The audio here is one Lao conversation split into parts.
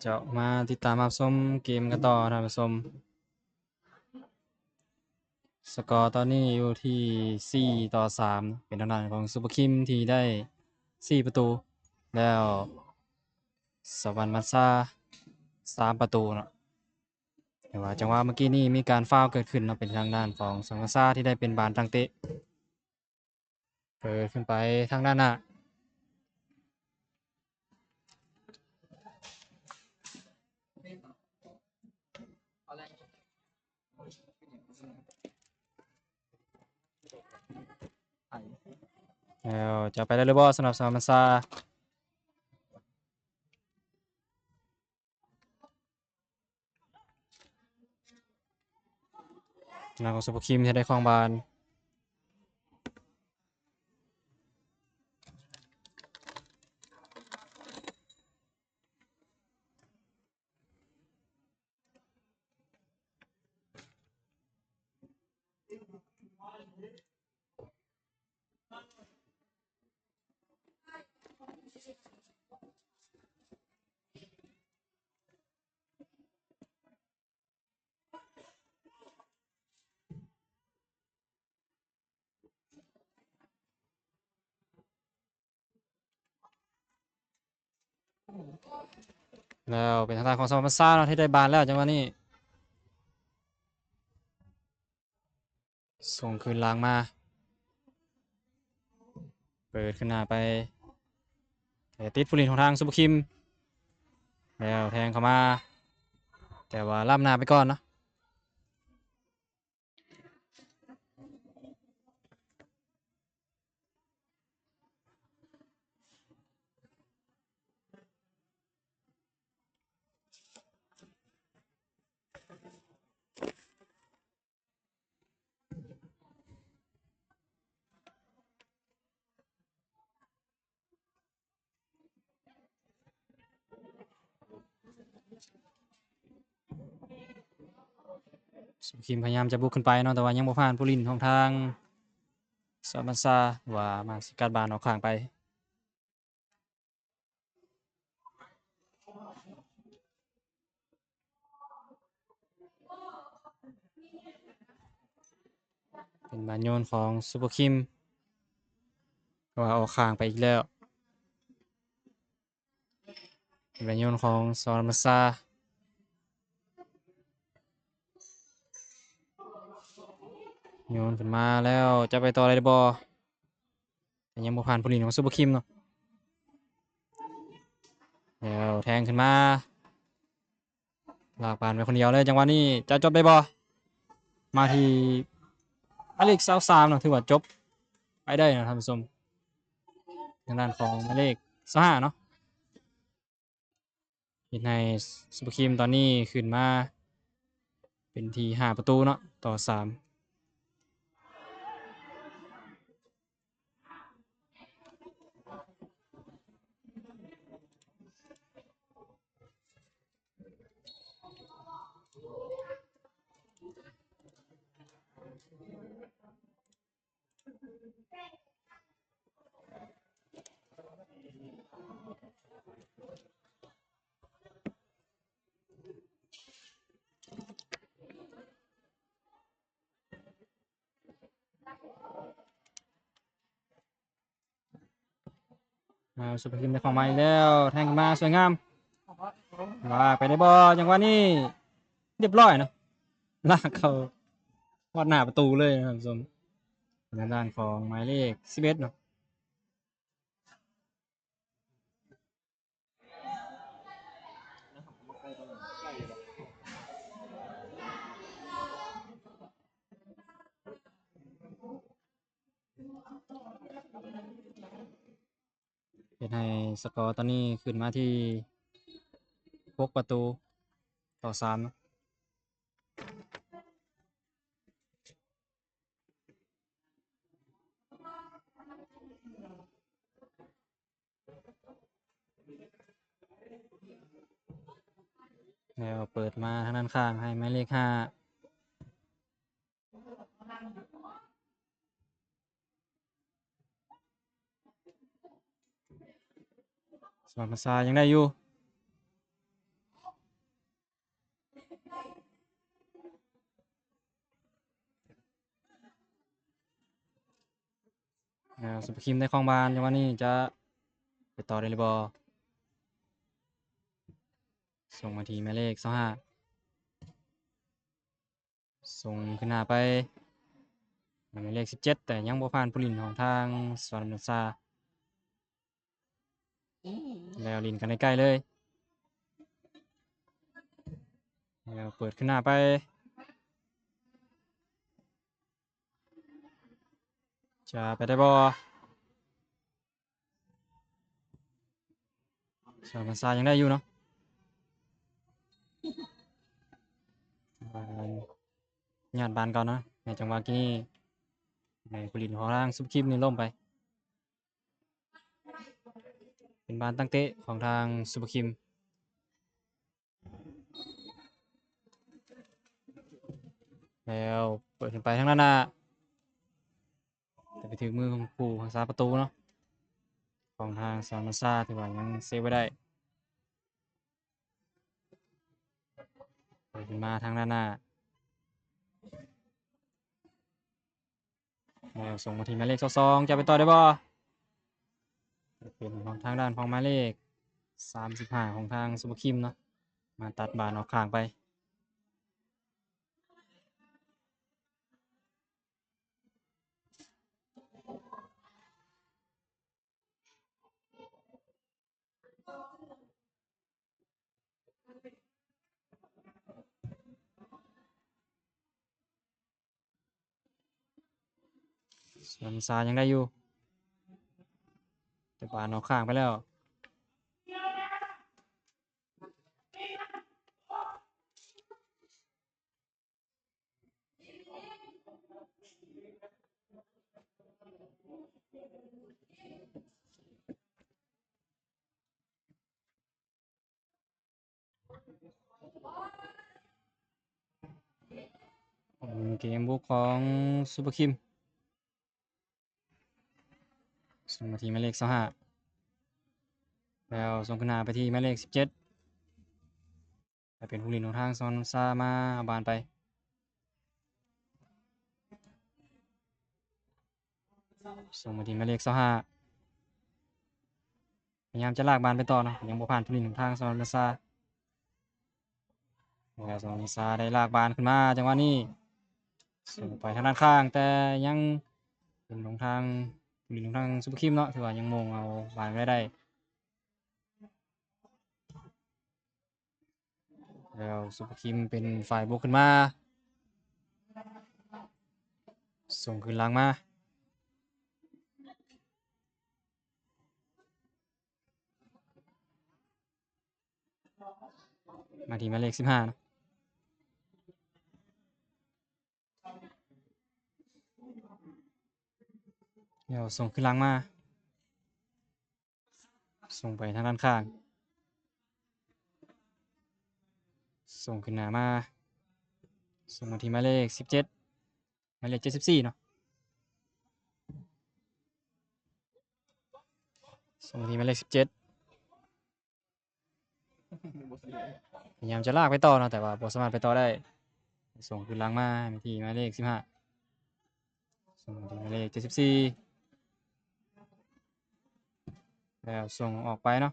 ເຈົ້າ ມາຕິດຕາມຮັບຊົມເກມກັນຕໍ່ທ່ານຜູ້ຊົມ. ສະກໍຕອນນີ້ຢູ່ທີ່ສີ່ຕໍ່ສາມ ເປັນທາງດ້ານຂອງຊຸບເປີຄິມທີ່ໄດ້ສີ່ປະຕູ ແລ້ວສະຫວັນບັນຊາສາມປະຕູເນາະ. ແຕ່ວ່າຈັງຫວະເມື່ອກີ້ນີ້ມີການຟາວເກີດຂຶ້ນເນາະ ເປັນທາງດ້ານຂອງສະຫວັນບັນຊາທີ່ໄດ້ເປັນບານຕັ້ງເຕະ. ເປີດຂຶ້ນໄປທາງດ້ານໜ້າ ແລ້ວຈະໄປໄດ້ຫຼືບໍ່ສຳລັບສະຫວັນບັນຊາ? ທາງດ້ານຂອງຊຸບເປີຄິມທີ່ໄດ້ຄອງບານ ແລ້ວເປັນທາງດ້ານຂອງສະຫວັນບັນຊາເນາະ ທີ່ໄດ້ບານແລ້ວຈັງຫວະນີ້. ສົ່ງຄືນຫຼັງມາ ເປີດຂຶ້ນໜ້າໄປ ແຕ່ຕິດຜູ້ຫຼິ້ນຂອງທາງຊຸບເປີຄິມ ແລ້ວແທງເຂົ້າມາ ແຕ່ວ່າລ້ຳໜ້າໄປກ່ອນເນາະ. ສຸคิมพยายามจะบุกขึ้นไปเนาะ แต่ว่ายังบ่ผ่านผู้เล่นของทางสวนบัญชา ว่ามาสกัดบานออกข้างไป เป็นบานโยนของสุภคิม ว่าออกข้างไปอีกแล้ว เป็นบานโยนของสวนบัญชา โยนขึ้นมาแล้วจะไปต่อได้หรือบ่ แต่ยังบ่ผ่านผู้เล่นของสุภคิมเนาะ แล้วแทงขึ้นมา ลากบานไปคนเดียวเลย จังหวะนี้จะจบได้บ่ มาที่หมายเลขซาวสามเนาะ ถือว่าจบไปได้เนาะท่านผู้ชม ทางด้านของหมายเลขซาวห้าเนาะ เฮ็ดให้สุภคิมตอนนี้ขึ้นมาเป็นที่ห้าประตูเนาะ ต่อสาม มาสุภคิมได้ของใหม่แล้ว แทงขึ้นมาสวยงาม ลากไปได้บ่ จังหวะนี้เรียบร้อยเนาะ ลากเข้าฮอดหน้าประตูเลยนะท่านผู้ชม ทางด้านของหมายเลขสิบเอ็ดเนาะ เฮ็ดให้สกอร์ตอนนี้ขึ้นมาที่หกประตูต่อสามเนาะ แล้วเปิดมาทางด้านข้างให้หมายเลขห้า สมัครพันษายังได้อยู่ ອ່າ ສຸພະຄິມໄດ້ຄອງບານ ຈັງຫວະນີ້ຈະໄປຕໍ່ໄດ້ຫຼືບໍ່? ສົ່ງມາທີ່ໝາຍເລກຊາວຫ້າ ສົ່ງຂຶ້ນໜ້າໄປ ໝາຍເລກສິບເຈັດ ແຕ່ຍັງບໍ່ຜ່ານຜູ້ຫຼິ້ນຂອງທາງສະຫວັນນຳຊາ ແລ້ວຫຼິ້ນກັນໃກ້ໆເລີຍ ແລ້ວເປີດຂຶ້ນໜ້າໄປ ຈະໄປໄດ້ບໍ່? ສະຫວັນນຳຊາຍັງໄດ້ຢູ່ເນາະ ຍາດບານກ່ອນເນາະ ໃນຈັງຫວະກີ້ໃຫ້ຜູ້ຫຼິ້ນຂອງທາງສຸພະຄິມນີ້ລົ້ມໄປ ເປັນບານຕັ້ງເຕະຂອງທາງສຸພະຄິມ ແລ້ວເປີດຂຶ້ນໄປທາງດ້ານໜ້າ ແຕ່ໄປຖືກມືຂອງຜູ້ຮັກສາປະຕູເນາະ ຂອງທາງສະຫວັນນຳຊາ ຖືວ່າຍັງເຊບໄວ້ໄດ້ ເປີດຂຶ້ນມາທາງດ້ານໜ້າ ແລ້ວສົ່ງມາທີ່ໝາຍເລກຊາວສອງ ຈະໄປຕໍ່ໄດ້ບໍ່? ເປັນຂອງທາງດ້ານຂອງໝາຍເລກສາມສິບຫ້າຂອງທາງສຸພະຄິມເນາະ ມາຕັດບານອອກຂ້າງໄປ. ສະຫວັນນຳຊາຍັງໄດ້ຢູ່ ແຕ່ບານອອກຂ້າງໄປແລ້ວ. ເກມບຸກຂອງຊຸບເປີຄິມ ສົ່ງມາທີ່ໝາຍເລກຊາວຫ້າ ແລ້ວສົ່ງຂຶ້ນໜ້າໄປທີ່ໝາຍເລກສິບເຈັດ ແລະ ເປັນຜູ້ຫຼິ້ນຂອງທາງຊອນຊາມາເອົາບານໄປ ສົ່ງມາທີ່ໝາຍເລກຊາວຫ້າ ພະຍາຍາມຈະລາກບານໄປຕໍ່ເນາະ ຍັງບໍ່ຜ່ານຜູ້ຫຼິ້ນຂອງທາງຊອນຊາ ແລ້ວຊອນຊາໄດ້ລາກບານຂຶ້ນມາ ຈັງຫວະນີ້ສົ່ງໄປທາງດ້ານຂ້າງ ແຕ່ຍັງເປັນຂອງທາງຜູ້ຫຼິ້ນຂອງທາງຊຸບເປີຄິມເນາະ ຖືວ່າຍັງໂມງເອົາບານໄວ້ໄດ້. ແລ້ວຊຸບເປີຄິມເປັນຝ່າຍບຸກຂຶ້ນມາ ສົ່ງຄືນຫຼັງມາ ມາທີ່ໝາຍເລກສິບຫ້າ ແລ້ວສົ່ງຄືນຫຼັງມາ ສົ່ງໄປທາງດ້ານຂ້າງ ສົ່ງຂຶ້ນໜ້າມາ ສົ່ງມາທີ່ໝາຍເລກສິບເຈັດ ໝາຍເລກເຈັດສິບສີ່ເນາະ ສົ່ງມາທີ່ໝາຍເລກສິບເຈັດ ພະຍາຍາມຈະລາກໄປຕໍ່ເນາະ ແຕ່ວ່າບໍ່ສາມາດໄປຕໍ່ໄດ້ ສົ່ງຄືນຫຼັງມາທີ່ໝາຍເລກສິບຫ້າ ສົ່ງມາທີ່ໝາຍເລກເຈັດສິບສີ່ ແລ້ວສົ່ງອອກໄປເນາະ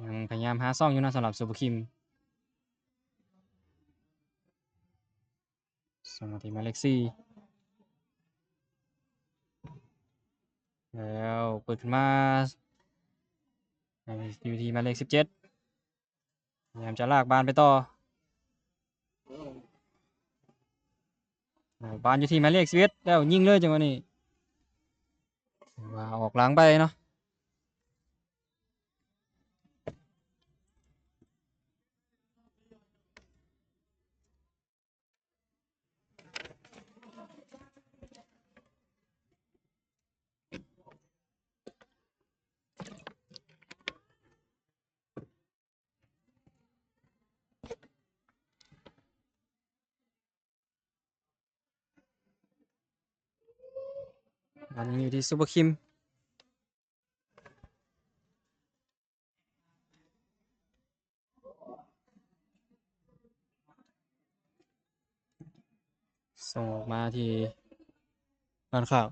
ຍັງພະຍາຍາມຫາຊ່ອງຢູ່ເນາະ ສຳລັບຊຸບເປີຄິມ ສົ່ງມາທີ່ໝາຍເລກສີ່ ແລ້ວເປີດຂຶ້ນມາ ຢູ່ທີ່ໝາຍເລກສິບເຈັດ ພະຍາຍາມຈະລາກບານໄປຕໍ່ ບານຢູ່ທີ່ໝາຍເລກສິບເອັດ ແລ້ວຍິງເລີຍຈັງຫວະນີ້ ວ່າອອກຫຼັງໄປເນາະ. ບານຍັງຢູ່ທີ່ຊຸບເປີຄິມ ແ ມາທີ່ດ້ານຂ້າງ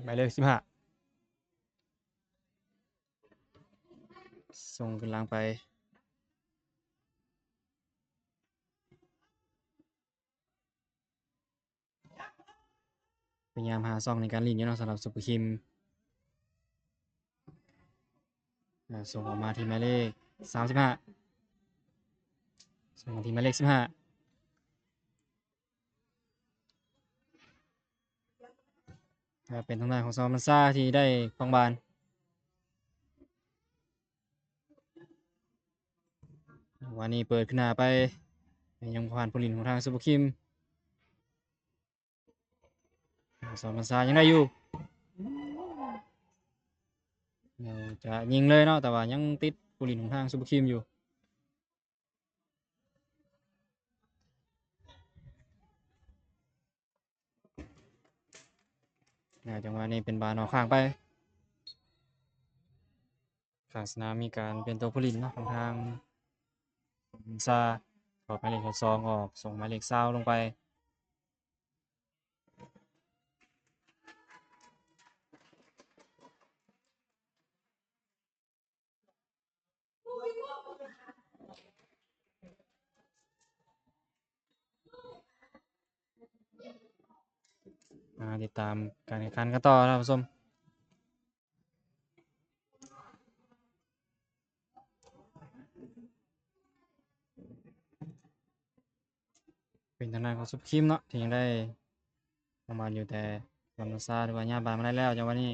ໝາຍເລກສິບຫ້າ ສົ່ງຂຶ້ນຫຼັງໄປ. ພະຍາຍາມຫາຊ່ອງໃນການຫຼິ້ນຢູ່ເນາະ ສຳລັບຊຸບເປີຄິມ. ອາ ສົ່ງອອກມາທີ່ໝາຍເລກສາມສິບຫ້າ ສົ່ງມາທີ່ໝາຍເລກສິບຫ້າ ແລະ ເປັນທາງດ້ານຂອງສະຫວັນບັນຊາທີ່ໄດ້ຄອງບານ. ຈັງຫວະນີ້ເປີດຂຶ້ນໜ້າໄປ ຍັງບໍ່ຜ່ານຜູ້ຫຼິ້ນຂອງທາງຊຸບເປີຄິມ. ສະຫວັນບັນຊາຍັງໄດ້ຢູ່ ແລ້ວຈະຍິງເລີຍເນາະ ແຕ່ວ່າຍັງຕິດຜູ້ຫຼິ້ນຂອງທາງຊຸບເປີຄິມຢູ່. ແລ້ວຈັງຫວະນີ້ເປັນບານອອກຂ້າງໄປ. ຂ້າງສະໜາມມີການປ່ຽນໂຕຜູ້ຫຼິ້ນເນາະ ຂອງທາງສະຫວັນບັນຊາ ຖອດໝາຍເລກຊາວສອງອອກ ສົ່ງໝາຍເລກຊາວລົງໄປ. ມາຕິດຕາມການແຂ່ງຂັນກັນຕໍ່ນະທ່ານຜູ້ຊົມ. ເປັນທາງດ້ານຂອງຊຸບເປີຄິມເນາະ ທີ່ຍັງໄດ້ປະມາດຢູ່ ແຕ່ສະຫວັນບັນຊາຖືວ່າຍາມບານມາໄດ້ແລ້ວ ຈັງຫວະນີ້.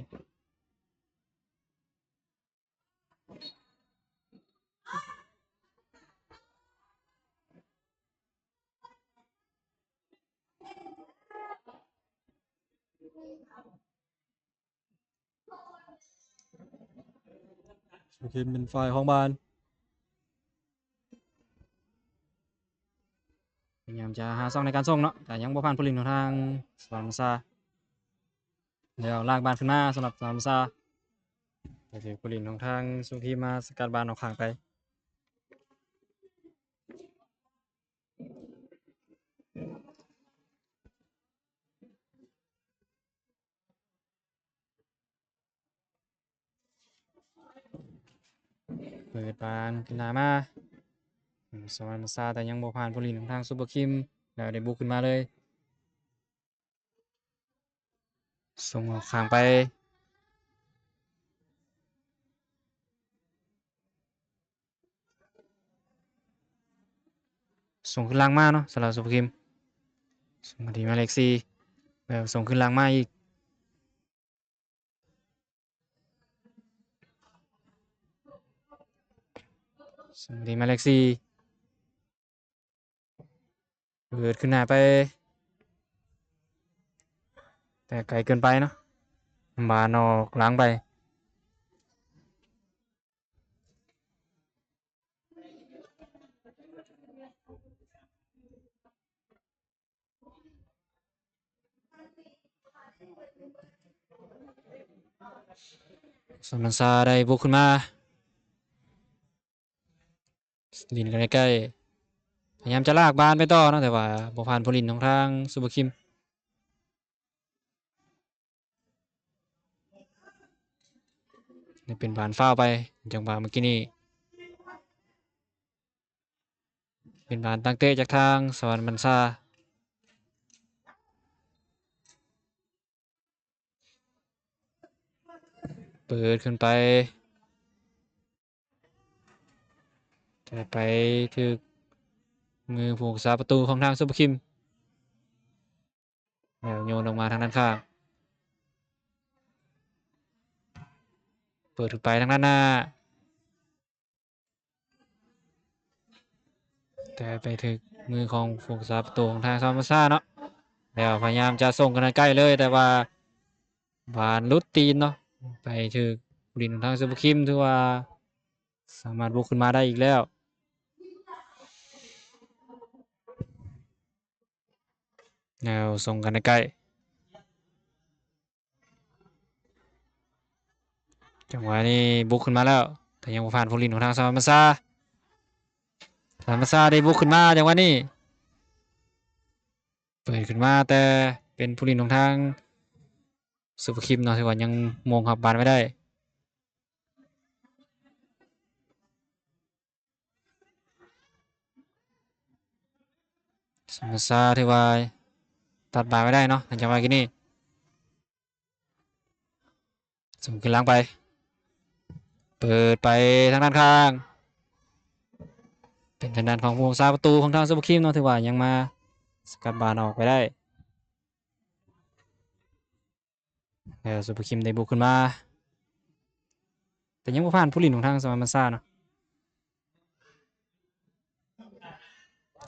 ໂອເຄ ເປັນຝ່າຍຂອງບ້ານ ພະຍາຍາມຈະຫາຊ່ອງໃນການສົ່ງເນາະ ແຕ່ຍັງບໍ່ຜ່ານຜູ້ຫຼິ້ນຂອງທາງສະຫວັນບັນຊາ. ແລ້ວລາກບານຂຶ້ນມາສຳລັບສະຫວັນບັນຊາ ແຕ່ຖືກຜູ້ຫຼິ້ນຂອງທາງສຸທີມາສະກັດບານອອກຂ້າງໄປ. ເປີດບານຂຶ້ນໜ້າມາ ສະຫວັນບັນຊາ ແຕ່ຍັງບໍ່ຜ່ານຜູ້ຫຼິ້ນຂອງທາງຊຸບເປີຄິມ ແລ້ວໄດ້ບຸກຂຶ້ນມາເລີຍ. ສົ່ງອອກຂ້າງໄປ ສົ່ງຂຶ້ນຫຼັງມາເນາະ ສຳລັບສຸພະຄິມ ສົ່ງມາທີ່ໝາຍເລກສີ່ ແລ້ວສົ່ງຂຶ້ນຫຼັງມາອີກ ສົ່ງມາທີ່ໝາຍເລກສີ່. ເປີດຂຶ້ນໜ້າໄປ ແຕ່ໄກເກີນໄປເນາະ ບານອອກຫຼັງໄປ. ສະຫວັນບັນຊາໄດ້ບຸກຂຶ້ນມາ. ຫຼິ້ນກັນໃກ້ໆ ພະຍາຍາມຈະລາກບານໄປຕໍ່ເນາະ ແຕ່ວ່າບໍ່ຜ່ານຜູ້ຫຼິ້ນຂອງທາງຊຸບເປີຄິມ ໄດ້ເປັນບານຟາວໄປ ຈັງຫວະເມື່ອກີ້ນີ້ ເປັນບານຕັ້ງເຕະຈາກທາງສະຫວັນບັນຊາ. ເປີດຂຶ້ນໄປ ແຕ່ໄປຖືກມືຜູ້ຮັກສາປະຕູຂອງທາງຊຸບເປີຄິມ ແລ້ວໂຍນອອກມາທາງດ້ານຂ້າງ ເປີດຂຶ້ນໄປທາງດ້ານໜ້າ. ແຕ່ໄປຖືກມືຂອງຜູ້ຮັກສາປະຕູຂອງທາງສະຫວັນບັນຊາເນາະ ແລ້ວພະຍາຍາມຈະສົ່ງກັນໃກ້ໆເລີຍ ແຕ່ວ່າບານຫຼຸດຕີນເນາະ ໄປຖືກຜູ້ຫຼິ້ນຂອງທາງຊຸບເປີຄິມ ຖືວ່າສາມາດບຸກຂຶ້ນມາໄດ້ອີກແລ້ວ ແລ້ວສົ່ງກັນໃກ້ໆ ຈັງຫວະນີ້ບຸກຂຶ້ນມາແລ້ວ ແຕ່ຍັງບໍ່ຜ່ານຜູ້ຫຼິ້ນຂອງທາງສະຫວັນບັນຊາ ສະຫວັນບັນຊາໄດ້ບຸກຂຶ້ນມາ ຈັງຫວະນີ້ ເປີດຂຶ້ນມາ ແຕ່ເປັນຜູ້ຫຼິ້ນຂອງທາງ ສຸພະຄິມເນາະ ຖືວ່າຍັງໂມງຮັບບານໄວ້ໄດ້. ສາມພັນຊາ ຖືວ່າຕັດບານໄວ້ໄດ້ເນາະ ໃນຈັງຫວະກີ້ນີ້. ສົ່ງຂຶ້ນຫຼັງໄປ ເປີດໄປທາງດ້ານຂ້າງ ເປັນທາງດ້ານຂອງຜູ້ຮັກສາປະຕູຂອງທາງສຸພະຄິມເນາະ ຖືວ່າຍັງມາສະກັດບານອອກໄປໄດ້. ແລ້ວສຸພະຄິມໄດ້ບຸກຂຶ້ນມາ ແຕ່ຍັງບໍ່ຜ່ານຜູ້ຫຼິ້ນຂອງທາງສະຫວັນບັນຊາເນາະ.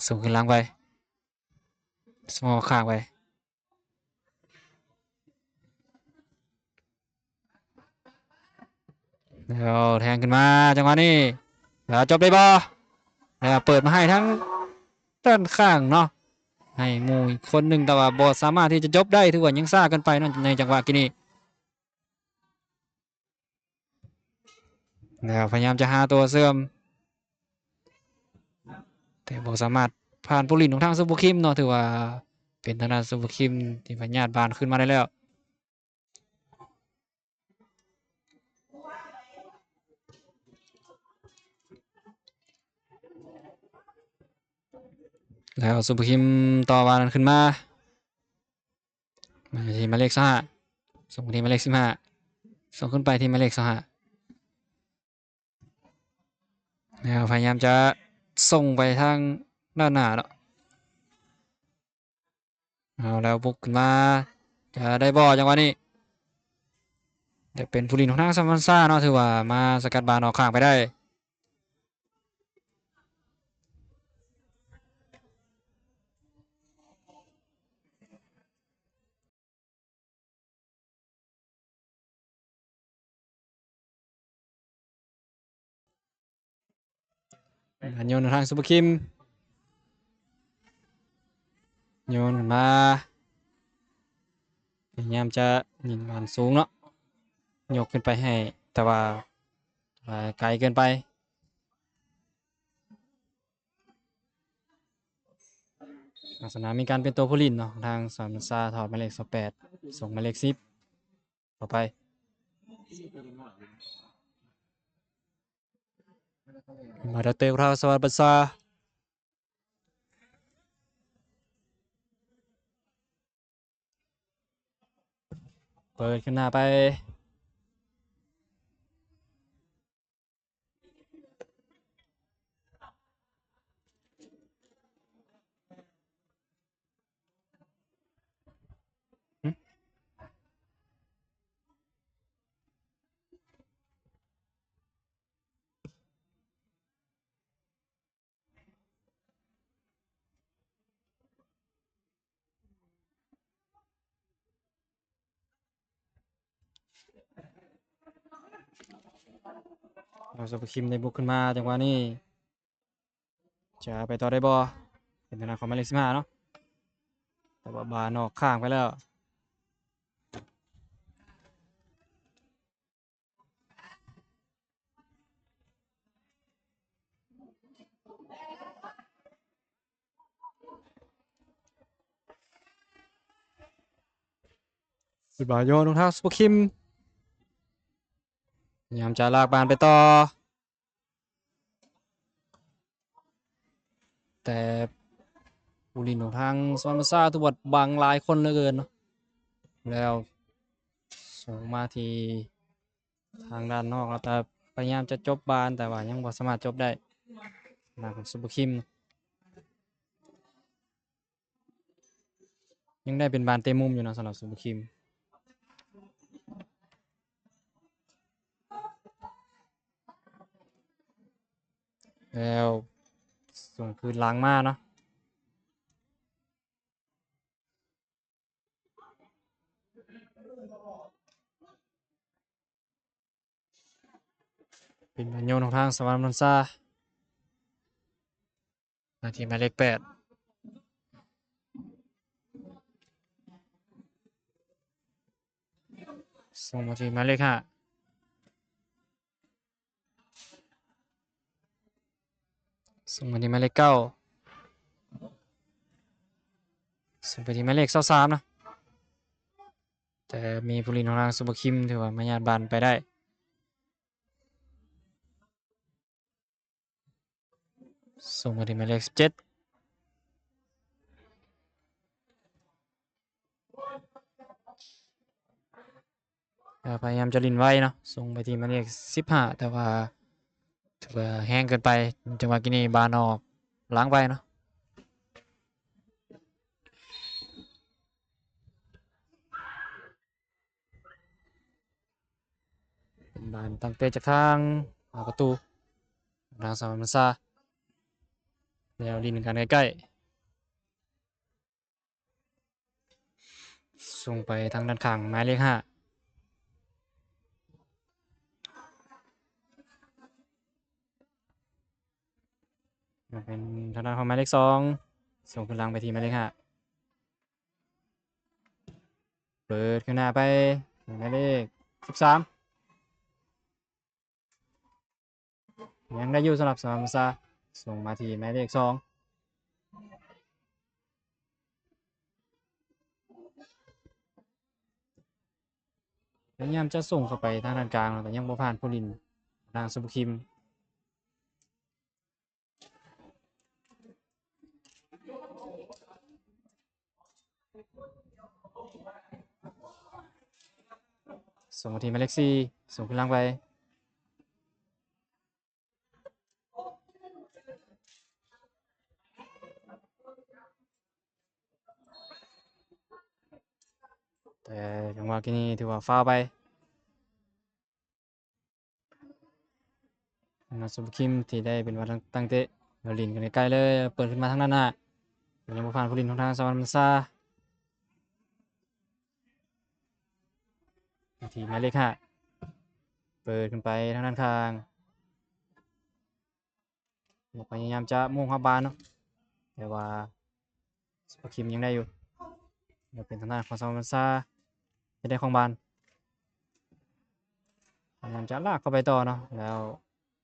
ສົ່ງຂຶ້ນຫຼັງໄປ ສົ່ງອອກຂ້າງໄປ ແລ້ວແທງຂຶ້ນມາ ຈັງຫວະນີ້ ແລ້ວຈົບໄດ້ບໍ່? ແລ້ວເປີດມາໃຫ້ທາງດ້ານຂ້າງເນາະ ໃຫ້ໝູ່ອີກຄົນໜຶ່ງ ແຕ່ວ່າບໍ່ສາມາດທີ່ຈະຈົບໄດ້ ຖືວ່າຍັງຊ້າເກີນໄປເນາະ ໃນຈັງຫວະກີ້ນີ້. ແລ້ວພະຍາຍາມຈະຫາຕົວເຊື່ອມ ແຕ່ບໍ່ສາມາດຜ່ານຜູ້ຫຼິ້ນຂອງທາງສຸພະຄິມເນາະ ຖືວ່າເປັນທາງດ້ານສຸພະຄິມທີ່ພະຍາດບານຄືນມາໄດ້ແລ້ວ. ແລ້ວສຸພະຄິມຕໍ່ບານຄືນມາ ມາທີ່ໝາຍເລກຊາວຫ້າ ສົ່ງມາທີ່ໝາຍເລກສິບຫ້າ ສົ່ງຂຶ້ນໄປທີ່ໝາຍເລກຊາວຫ້າ ແລ້ວພະຍາຍາມຈະສົ່ງໄປທາງດ້ານໜ້າເນາະ. ເອົາແລ້ວບຸກຂຶ້ນມາ ຈະໄດ້ບໍ່? ຈັງຫວະນີ້ ແຕ່ເປັນຜູ້ຫຼິ້ນຂອງທາງສະຫວັນບັນຊາເນາະ ຖືວ່າມາສະກັດບານອອກຂ້າງໄປໄດ້. ໂຍນທາງສຸພະຄິມ ໂຍນຂຶ້ນມາ ພະຍາຍາມຈະຍິງບານສູງເນາະ ຍົກຂຶ້ນໄປໃຫ້ ແຕ່ວ່າ ໄກເກີນໄປ. ລັກສະນະມີການປ່ຽນຕົວຜູ້ຫຼິ້ນເນາະ ທາງສະຫວັນບັນຊາຖອດໝາຍເລກຊາວແປດ ສົ່ງໝາຍເລກສິບເຂົ້າໄປ ມາດາເຕ ທາງສະຫວັນບັນຊາ ເປີດຂຶ້ນໜ້າໄປ ເອົາ ສຸພະຄິມໄດ້ບຸກຂຶ້ນມາ ຈັງຫວະນີ້ ຈະໄປຕໍ່ໄດ້ບໍ່? ເປັນທາງດ້ານຂອງໝາຍເລກສິບຫ້າເນາະ ແຕ່ວ່າບານອອກຂ້າງໄປແລ້ວ. ຊິບາໂຍນຂອງທາງສຸພະຄິມ ພະຍາຍາມຈະລາກບານໄປຕໍ່ ແຕ່ຜູ້ຫຼິ້ນຂອງທາງສະຫວັນບັນຊາຖືວ່າບັງຫຼາຍຄົນເຫຼືອເກີນເນາະ ແລ້ວສົ່ງມາທີ່ທາງດ້ານນອກ ແລ້ວກໍພະຍາຍາມຈະຈົບບານ ແຕ່ວ່າຍັງບໍ່ສາມາດຈົບໄດ້ ທາງດ້ານຂອງສຸພະຄິມ. ຍັງໄດ້ເປັນບານເຕະມຸມຢູ່ເນາະ ສຳລັບສຸພະຄິມ ແລ້ວສົ່ງຄືນຫຼັງມາເນາະ ເປັນບານໂຍນຂອງທາງສະຫວັນບັນຊາ ມາທີ່ໝາຍເລກແປດ ສົ່ງມາທີ່ໝາຍເລກຫ້າ ສົ່ງມາທີ່ໝາຍເລກເກົ້າ ສ ສົ່ງໄປທີ່ໝາຍເລກຊາວສາມເນາະ ແຕ່ມີຜູ້ຫຼິ້ນຂອງທາງຊຸບເປີຄິມ ຖືວ່າມາຍາດບານໄປໄດ້. ສົ່ງມາທີ່ໝາຍເລກສິບເຈັດ ກໍພະຍາຍາມຈະຫຼິ້ນໄວເນາະ ສົ່ງໄປທີ່ໝາຍເລກສິບຫ້າ ແຕ່ວ່າຖືວ່າແຮງເກີນໄປ ຈັງຫວະກີ້ນີ້ບານອອກຫຼັງໄປເນາະ. ເປັນບານຕັ້ງເຕະຈາກທາງ ຫາປະຕູ ທາງສະຫວັນບັນຊາ ແລ້ວຫຼິ້ນກັນໃກ້ໆ ສົ່ງໄປທາງດ້ານຂ້າງໝາຍເລກຫ້າ ເປັນທາງດ້ານຂອງໝາຍເລກສອງ ສົ່ງຄືນຫຼັງໄປທີ່ໝາຍເລກຫ້າ ເປີດຄືນໜ້າໄປໝາຍເລກສິບສາມ ຍັງໄດ້ຢູ່ສຳລັບສະຫວັນບັນຊາ ສົ່ງມາທີ່ໝາຍເລກສອງ ພະຍາຍາມຈະສົ່ງເຂົ້າໄປທາງດ້ານກາງ ແຕ່ຍັງບໍ່ຜ່ານຜູ້ຫຼິ້ນທາງຊຸບເປີຄິມ. ສົ່ງມາທີ່ໝາຍເລກສີ່ ສົ່ງຄືນຫຼັງໄປ ແຕ່ຈັງຫວະກີ້ນີ້ຖືວ່າຟາວໄປ ນາ ຊຸບເປີຄິມ ທີ່ໄດ້ເປັນວ່າຕັ້ງເຕະ ແລ້ວຫຼິ້ນກັນໃກ້ໆເລີຍ ເປີດຂຶ້ນມາທາງດ້ານໜ້າ ຍັງບໍ່ຜ່ານຜູ້ຫຼິ້ນຂອງທາງສະຫວັນບັນຊາ ທີ່ໝາຍເລກຫ້າ ເປີດຂຶ້ນໄປທາງດ້ານຂ້າງ ພະຍາຍາມຈະມຸ່ງເຂົ້າບານເນາະ ແຕ່ວ່າ ຊຸບເປີຄິມຍັງໄດ້ຢູ່ ແລ້ວເປັນທາງດ້ານຂອງສະຫວັນບັນຊາ ຈະໄດ້ຄອງບານ ພະຍາຍາມຈະລາກເຂົ້າໄປຕໍ່ເນາະ ແລ້ວ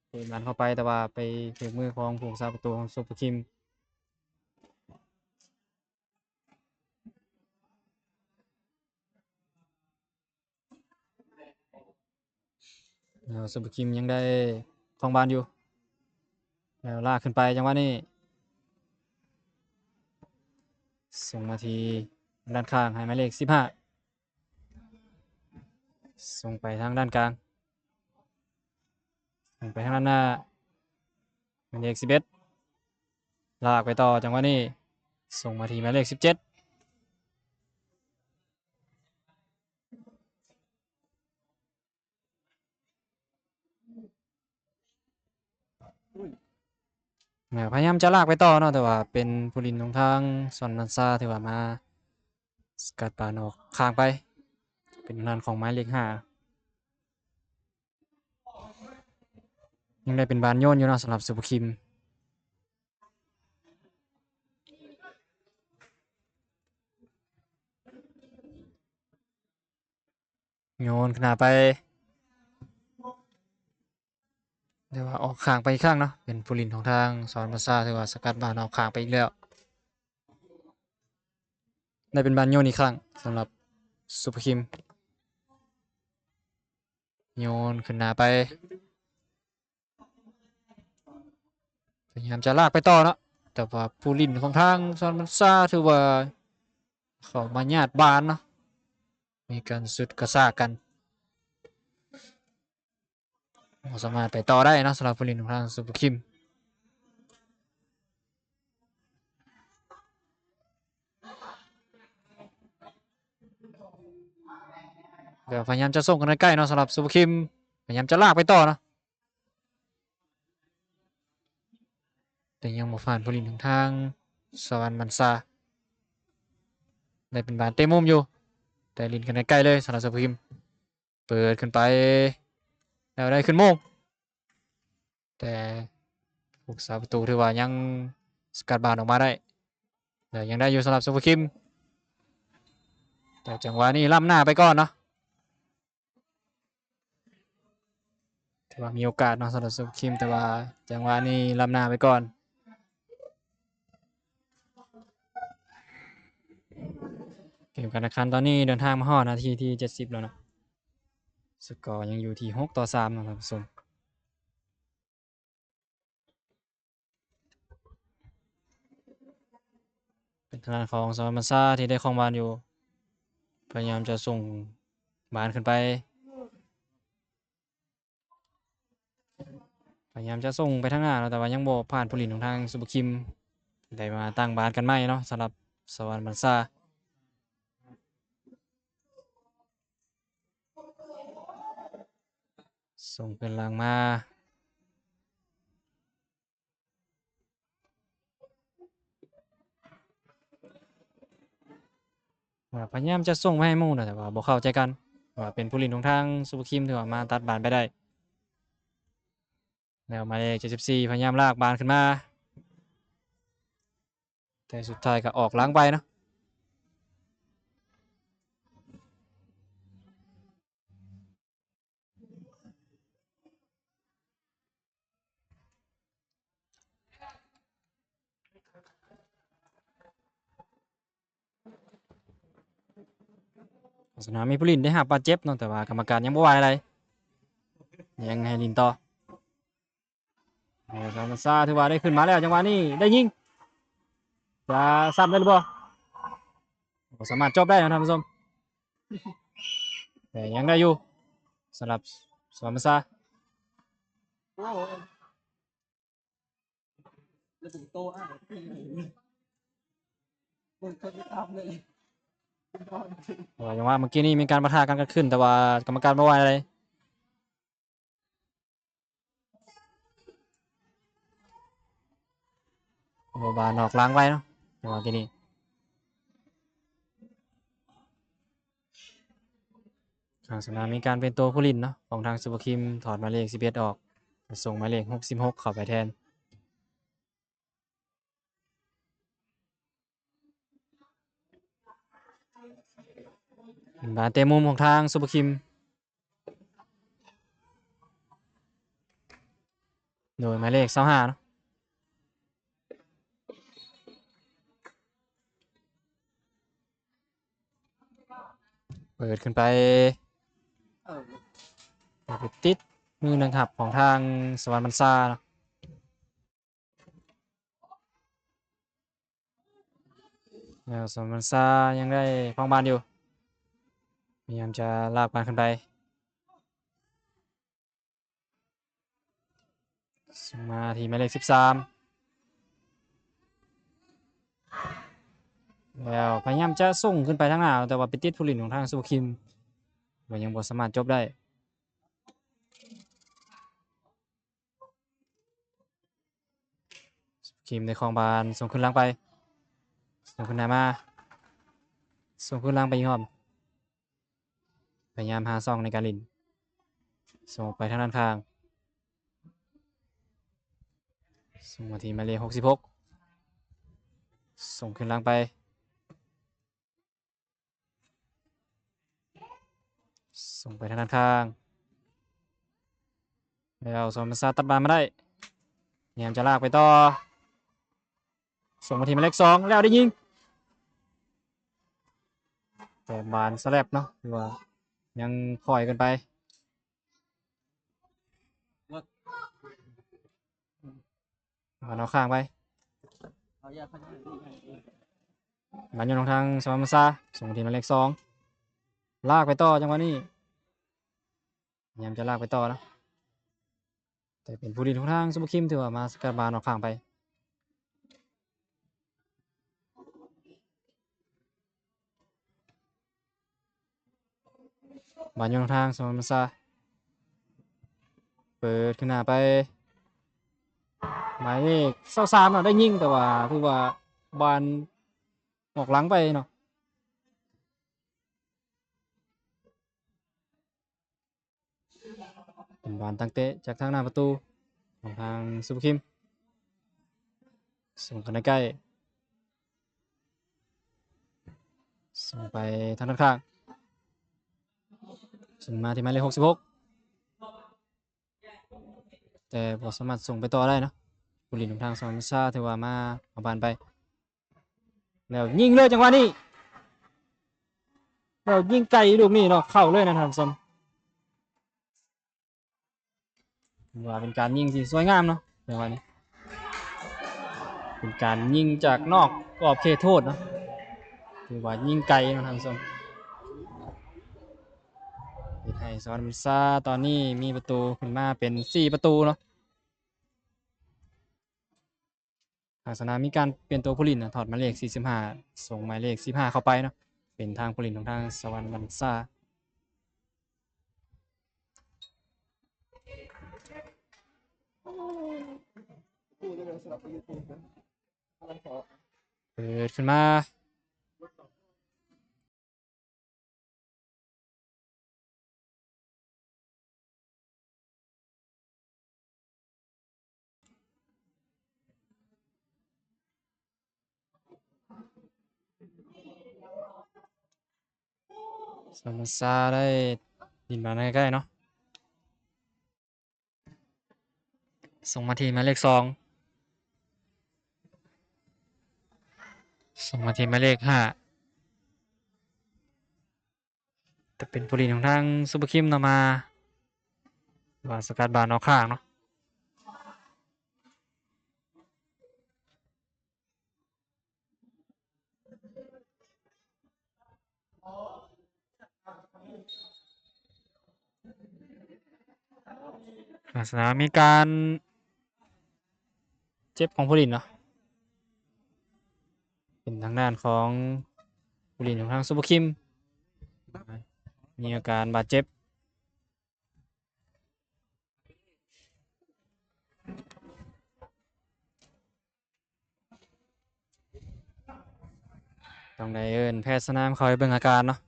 ເຕະບານເຂົ້າໄປ ແຕ່ວ່າໄປຖືກມືຂອງຜູ້ຮັກສາປະຕູຂອງຊຸບເປີຄິມ. ແລ້ວຊຸບເປີຄິມຍັງໄດ້ຄອງບານຢູ່ ແລ້ວລາກຂຶ້ນໄປ ຈັງຫວະນີ້ສົ່ງມາທີ່ດ້ານຂ້າງໃຫ້ໝາຍເລກສິບຫ້າ ສົ່ງໄປທາງດ້ານກາງ ສົ່ງໄປທາງດ້ານໜ້າ ໝາຍເລກສິບເອັດ ລາກໄປຕໍ່ ຈັງຫວະນີ້ສົ່ງມາທີ່ໝາຍເລກສິບເຈັດ ພະຍາຍາມຈະລາກໄປຕໍ່ເນາະ ແຕ່ວ່າເປັນຜູ້ຫຼິ້ນຂອງທາງສະຫວັນບັນຊາ ຖືວ່າມາສະກັດບານອອກຂ້າງໄປ ເປັນທາງດ້ານຂອງໝາຍເລກຫ້າ ຍັງໄດ້ເປັນບານໂຍນຢູ່ເນາະ ສຳລັບຊຸບເປີຄິມ ໂຍນຂຶ້ນໜ້າໄປ ແຕ່ວ່າອອກຂ້າງໄປອີກຄັ້ງເນາະ ເປັນຜູ້ຫຼິ້ນຂອງທາງສະຫວັນບັນຊາ ຖືວ່າສະກັດບານອອກຂ້າງໄປອີກແລ້ວ ໄດ້ເປັນບານໂຍນອີກຄັ້ງ ສຳລັບຊຸບເປີຄິມ ໂຍນຂຶ້ນໜ້າໄປ ພະຍາຍາມຈະລາກໄປຕໍ່ເນາະ ແຕ່ວ່າຜູ້ຫຼິ້ນຂອງທາງສະຫວັນບັນຊາ ຖືວ່າເຂົ້າມາຍາດບານເນາະ ມີການຊຸດກະຊາກກັນ ບໍ່ສາມາດໄປຕໍ່ໄດ້ເນາະ ສຳລັບຜູ້ຫຼິ້ນຂອງທາງຊຸບເປີຄິມ ແລ້ວພະຍາຍາມຈະສົ່ງກັນໃກ້ໆເນາະ ສຳລັບຊຸບເປີຄິມ ພະຍາຍາມຈະລາກໄປຕໍ່ເນາະ ແຕ່ຍັງບໍ່ຜ່ານຜູ້ຫຼິ້ນຂອງທາງສະຫວັນບັນຊາ ໄດ້ເປັນບານເຕະມຸມຢູ່ ແຕ່ຫຼິ້ນກັນໃກ້ໆເລີຍ ສຳລັບຊຸບເປີຄິມ ເປີດຂຶ້ນໄປ ແລ້ວໄດ້ຂຶ້ນໂມງ ແຕ່ຜູ້ຮັກສາປະຕູຖືວ່າຍັງສະກັດບານອອກມາໄດ້ ແລ້ວຍັງໄດ້ຢູ່ສຳລັບຊຸບເປີຄິມ ແຕ່ຈັງຫວະນີ້ລ້ຳໜ້າໄປກ່ອນເນາະ ຖືວ່າມີໂອກາດເນາະ ສຳລັບຊຸບເປີຄິມ ແຕ່ວ່າຈັງຫວະນີ້ລ້ຳໜ້າໄປກ່ອນ. ເກມການແຂ່ງຂັນຕອນນີ້ເດີນທາງມາຮອດນາທີທີເຈັດສິບແລ້ວເນາະ, ສະກໍຍັງຢູ່ທີ່ຫົກຕໍ່ສາມເນາະທ່ານຜູ້ຊົມ. ເປັນທາງດ້ານຂອງສະຫວັນບັນຊາທີ່ໄດ້ຄອງບານຢູ່, ພະຍາຍາມຈະສົ່ງບານຂຶ້ນໄປ, ພະຍາຍາມຈະສົ່ງໄປທາງໜ້າເນາະ, ແຕ່ວ່າຍັງບໍ່ຜ່ານຜູ້ຫຼິ້ນຂອງທາງສຸບະຄິມ, ໄດ້ມາຕັ້ງບານກັນໃໝ່ເນາະ ສຳລັບສະຫວັນບັນຊາ. ສົ່ງຂຶ້ນຫຼັງມາ, ພະຍາຍາມຈະສົ່ງໄປໃຫ້ໝູ່ນະ ແຕ່ວ່າບໍ່ເຂົ້າໃຈກັນ ວ່າເປັນຜູ້ຫຼິ້ນຂອງທາງສຸບະຄິມທີ່ວ່າມາຕັດບານໄປໄດ້. ແລ້ວໝາຍເລກເຈັດສິບສີ່ພະຍາຍາມລາກບານຂຶ້ນມາ, ແຕ່ສຸດທ້າຍກໍອອກຫຼັງໄປເນາະ. ສະໜາມມີຜູ້ຫຼິ້ນໄດ້ຮັບບາດເຈັບເນາະ, ແຕ່ວ່າກຳມະການຍັງບໍ່ວ່າໃດ, ຍັງໃຫ້ຫຼິ້ນຕໍ່. ສະຫວັນບັນຊາຖືວ່າໄດ້ຂຶ້ນມາແລ້ວ, ຈັງຫວະນີ້ໄດ້ຍິງ, ຈະຊ້ຳໄດ້ຫຼືບໍ່? ບໍ່ສາມາດຈົບໄດ້ເນາະທ່ານຜູ້ຊົມ, ແຕ່ຍັງໄດ້ຢູ່ສຳລັບສະຫວັນບັນຊາ. ແລ້ວເປັນໂຕອ້າຍ ເບິ່ງເຂົາຕິດຕາມເລີຍ. ເອີ ຫຍັງວ່າເມື່ອກີ້ນີ້ມີການປະທະກັນເກີດຂຶ້ນ, ແຕ່ວ່າກຳມະການບໍ່ວ່າໃດ. ໂອ້ ບານອອກຫຼັງໄປເນາະ ຈັງຫວະກີ້ນີ້. ຂ້າງສະໜາມມີການປ່ຽນໂຕຜູ້ຫຼິ້ນເນາະ ຂອງທາງສຸພະຄິມ, ຖອດໝາຍເລກສິບເອັດອອກ ແລະ ສົ່ງໝາຍເລກຫົກສິບຫົກເຂົ້າໄປແທນ. ບານເຕະມຸມຂອງທາງສຸພະຄິມ ໂດຍໝາຍເລກຊາວຫ້າເນາະ. ເປີດຂຶ້ນໄປ ເອີ ໄປຕິດມືນັກຮັບຂອງທາງສະຫວັນບັນຊາເນາະ. ແລ້ວສະຫວັນບັນຊາຍັງໄດ້ຄອງບານຢູ່ ພະຍາຍາມຈະລາກບານຂຶ້ນໄປ. ສົ່ງມາທີ່ໝາຍເລກສິບສາມ ແລ້ວພະຍາຍາມຈະສົ່ງຂຶ້ນໄປທາງໜ້າ ແຕ່ວ່າໄປຕິດຜູ້ຫຼິ້ນຂອງທາງສຸພະຄິມ ກໍຍັງບໍ່ສາມາດຈົບໄດ້. ຄິມໄດ້ຄອງບານ ສົ່ງຂຶ້ນຫຼັງໄປ ສົ່ງຂຶ້ນໜ້າມາ ສົ່ງຄືນຫຼັງໄປອີກຮອບ ພະຍາຍາມຫາຊ່ອງໃນການຫຼິ້ນ ສົ່ງອອກໄປທາງດ້ານຂ້າງ ສົ່ງມາທີ່ໝາຍເລກຫົກສິບຫົກ ສົ່ງຄືນຫຼັງໄປ ສົ່ງໄປທາງດ້ານຂ້າງ ແລ້ວສອນປະຊາຕັດບານມາໄດ້ ພະຍາຍາມຈະລາກໄປຕໍ່ ສົ່ງມາທີ່ໝາຍເລກສອງ ແລ້ວໄດ້ຍິງ ແຕ່ບານສະແລັບເນາະ ຖືວ່າຍັງຄ່ອຍເກີນໄປ ບານອອກຂ້າງໄປ ບານໂຍນຂອງທາງສະຫວັນບັນຊາ ສົ່ງມາທີ່ໝາຍເລກສອງ ລາກໄປຕໍ່ ຈັງຫວະນີ້ ພະຍາຍາມຈະລາກໄປຕໍ່ນະ ແຕ່ເປັນຜູ້ຫຼິ້ນຂອງທາງສຸພະຄິມ ຖືວ່າມາສະກັດບານອອກຂ້າງໄປ. ບານໂຍນທາງສະຫວັນບັນຊາ ເປີດຂຶ້ນໜ້າໄປ ໝາຍເລກຊາວສາມເນາະ ໄດ້ຍິງ ແຕ່ວ່າຖືວ່າບານອອກຫຼັງໄປເນາະ. ເປັນບານຕັ້ງເຕະຈາກທາງໜ້າປະຕູຂອງທາງສຸພະຄິມ ສົ່ງເຂົ້າໃນໃກ້ ສົ່ງໄປທາງດ້ານຂ້າງ ສົ່ງມາທີ່ໝາຍເລກຫົກສິບຫົກ ແຕ່ບໍ່ສາມາດສົ່ງໄປຕໍ່ໄດ້ເນາະ ຜູ້ຫຼິ້ນຂອງທາງສະຫວັນບັນຊາ ຖືວ່າມາເອົາບານໄປ ແລ້ວຍິງເລີຍ ຈັງຫວະນີ້ ແລ້ວຍິງໄກລູກນີ້ເນາະ ເຂົ້າເລີຍນະທ່ານຜູ້ຊົມ. ຖືວ່າເປັນການຍິງທີ່ສວຍງາມເນາະ ຈັງຫວະນີ້ ເປັນການຍິງຈາກນອກກອບເຂດໂທດເນາະ ຖືວ່າຍິງໄກເນາະທ່ານຜູ້ຊົມ ເຮັດໃຫ້ສະຫວັນບັນຊາຕອນນີ້ມີປະຕູຂຶ້ນມາເປັນສີ່ປະຕູເນາະ. ທາງສະໜາມມີການປ່ຽນຕົວຜູ້ຫຼິ້ນນະ ຖອດໝາຍເລກສີ່ສິບຫ້າ ສົ່ງໝາຍເລກສິບຫ້າເຂົ້າໄປເນາະ ເປັນທາງຜູ້ຫຼິ້ນຂອງທາງສະຫວັນບັນຊາ ເປີດຂຶ້ນມາ. ສະຫວັນບັນຊາໄດ້ດິນບານໃກ້ໆເນາະ. ສົ່ງມາທີ່ໝາຍເລກສອງ ສົ່ງມາທີ່ໝາຍເລກຫ້າ ຈະເປັນຜູ້ຫຼິ້ນຂອງທາງຊຸບເປີຄິມນຳມາ ວ່າສະກັດບານອອກຂ້າງເນາະ. ລັກສະນະມີການເຈັບຂອງຜູ້ຫຼິ້ນເນາະ ເປັນທາງດ້ານຂອງຜູ້ຫຼິ້ນຂອງທາງຊຸບເປີຄິມ ມີອາການບາດເຈັບ. ຕ້ອງໄດ້ເອີ້ນແພດສະໜາມເຂົ້າໄປເບິ່ງອາການເນາະ.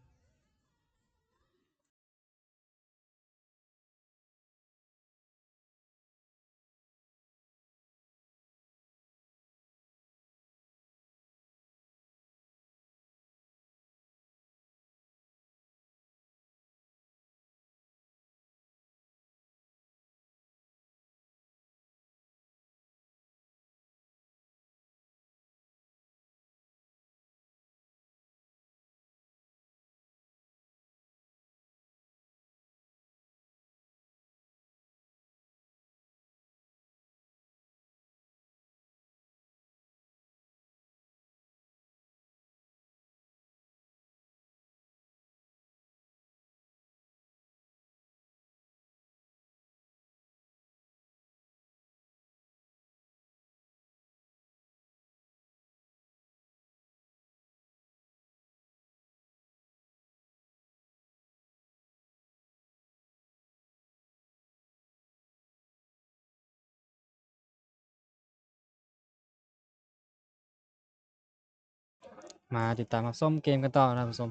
ມາຕິດຕາມຮັບຊົມເກມກັນຕໍ່ນະທ່ານຜູ້ຊົມ.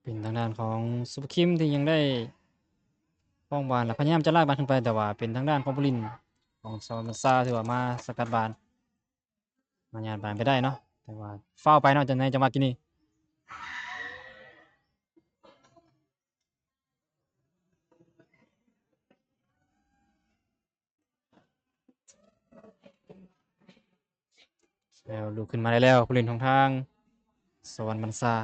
ເປັນທາງດ້ານຂອງຊຸບເປີຄິມທີ່ຍັງໄດ້ຄອງບານ ແລະ ພະຍາຍາມຈະລາກບານຂຶ້ນໄປ, ແຕ່ວ່າເປັນທາງດ້ານຂອງຜູ້ຫຼິ້ນຂອງສະຫວັນບັນຊາ ຖືວ່າມາສະກັດບານ ມາຍາດບານໄປໄດ້ເນາະ, ແຕ່ວ່າຟາວໄປເນາະ ໃນຈັງຫວະກີ້ນີ້. ແລ້ວລຸກຂຶ້ນມາໄດ້ແລ້ວ ຜູ້ຫຼິ້ນຂອງທາງສະຫວັນບັນຊາ.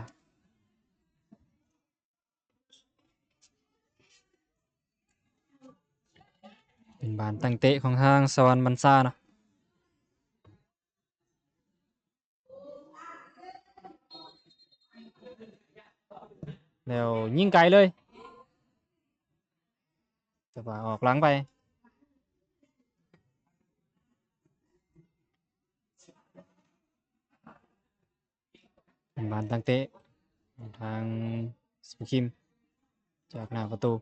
ເປັນບານຕັ້ງເຕະຂອງທາງສະຫວັນບັນຊາເນາະ. ແລ້ວຍິງໄກເລີຍ ແຕ່ວ່າອອກຫຼັງໄປ. ເປັນບານຕັ້ງເຕະຂອງທາງສຸພະຄິມ ຈາກໜ້າປະຕູ.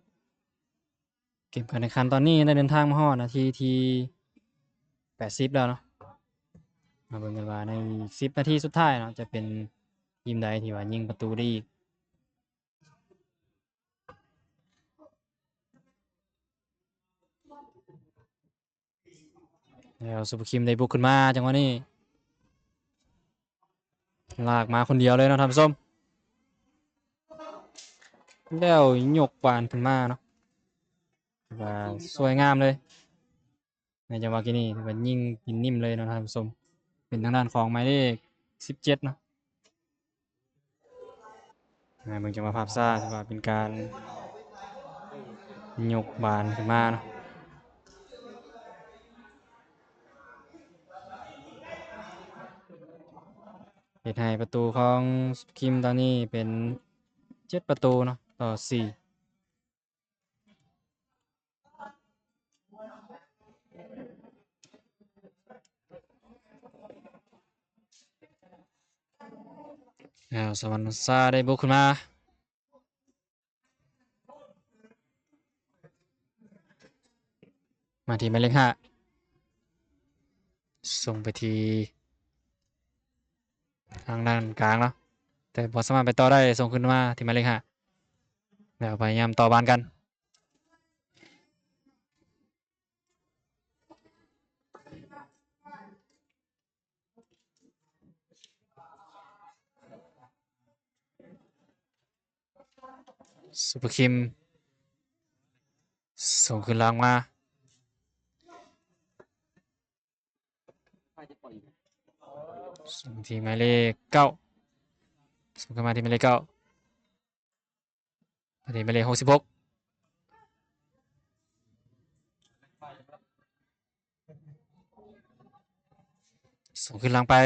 ເກມການແຂ່ງຂັນຕອນນີ້ໄດ້ເດີນທາງມາຮອດນາທີທີແປດສິບແລ້ວເນາະ. ມາເບິ່ງກັນວ່າໃນສິບນາທີສຸດທ້າຍເນາະ ຈະເປັນທີມໃດທີ່ວ່າຍິງປະຕູໄດ້ອີກ. ແລ້ວສຸພະຄິມໄດ້ບຸກຂຶ້ນມາ ຈັງຫວະນີ້ລາກມາຄົນດຽວເລີຍເນາະທ່ານຜູ້ຊົມ ແລ້ວຍົກບານຂຶ້ນມາເນາະ ຖືວ່າສວຍງາມເລີຍ ໃນຈັງຫວະກີ້ນີ້ຖືວ່າຍິງກິນນິ້ມເລີຍເນາະທ່ານຜູ້ຊົມ. ປັນທາງດ້ານຂອງໝາຍເລກສິບເຈັດເນາະ. ອ່າ ເບິ່ງຈັງຫວະພາບຊ້າ ຖືວ່າເປັນການຍົກບານຂຶ້ນມາເນາະ ເຮັດໃຫ້ປະຕູຂອງສຸພະຄິມຕອນນີ້ເປັນເຈັດປະຕູເນາະ ຕໍ່ສີ່. ແລ້ວສະຫວັນຊາໄດ້ບຸກຂຶ້ນມາ ມາທີ່ໝາຍເລກຫ້າ ສົ່ງໄປທີ່ທາງດ້ານກາງເນາະ ແຕ່ບໍ່ສາມາດໄປຕໍ່ໄດ້ ສົ່ງຄືນມາທີ່ໝາຍເລກຫ້າ ແລ້ວພະຍາຍາມຕໍ່ບານກັນ. ສຸພະຄິມ ສົ່ງຄືນຫຼັງມາ ສົ່ງທີ່ໝາຍເລກເກົ້າ ສົ່ງຂຶ້ນມາທີ່ໝາຍເລກເກົ້າ ມາທີ່ໝາຍເລກຫົກສິບຫົກ ສົ່ງຄືນຫຼັງໄປ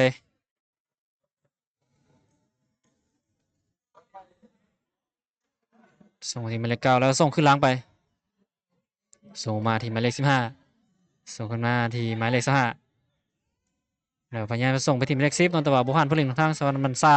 ສົ່ງມາທີ່ໝາຍເລກເກົ້າ ແລ້ວສົ່ງຄືນຫຼັງໄປ ສົ່ງມາທີ່ໝາຍເລກສິບຫ້າ ສົ່ງຂຶ້ນມາທີ່ໝາຍເລກຊາວຫ້າ ແລ້ວພະຍາຍາມສົ່ງໄປທີ່ໝາຍເລກສິບເນາະ ແຕ່ວ່າບໍ່ຜ່ານຜູ້ຫຼິ້ນຂອງທາງສະຫວັນບັນຊາ.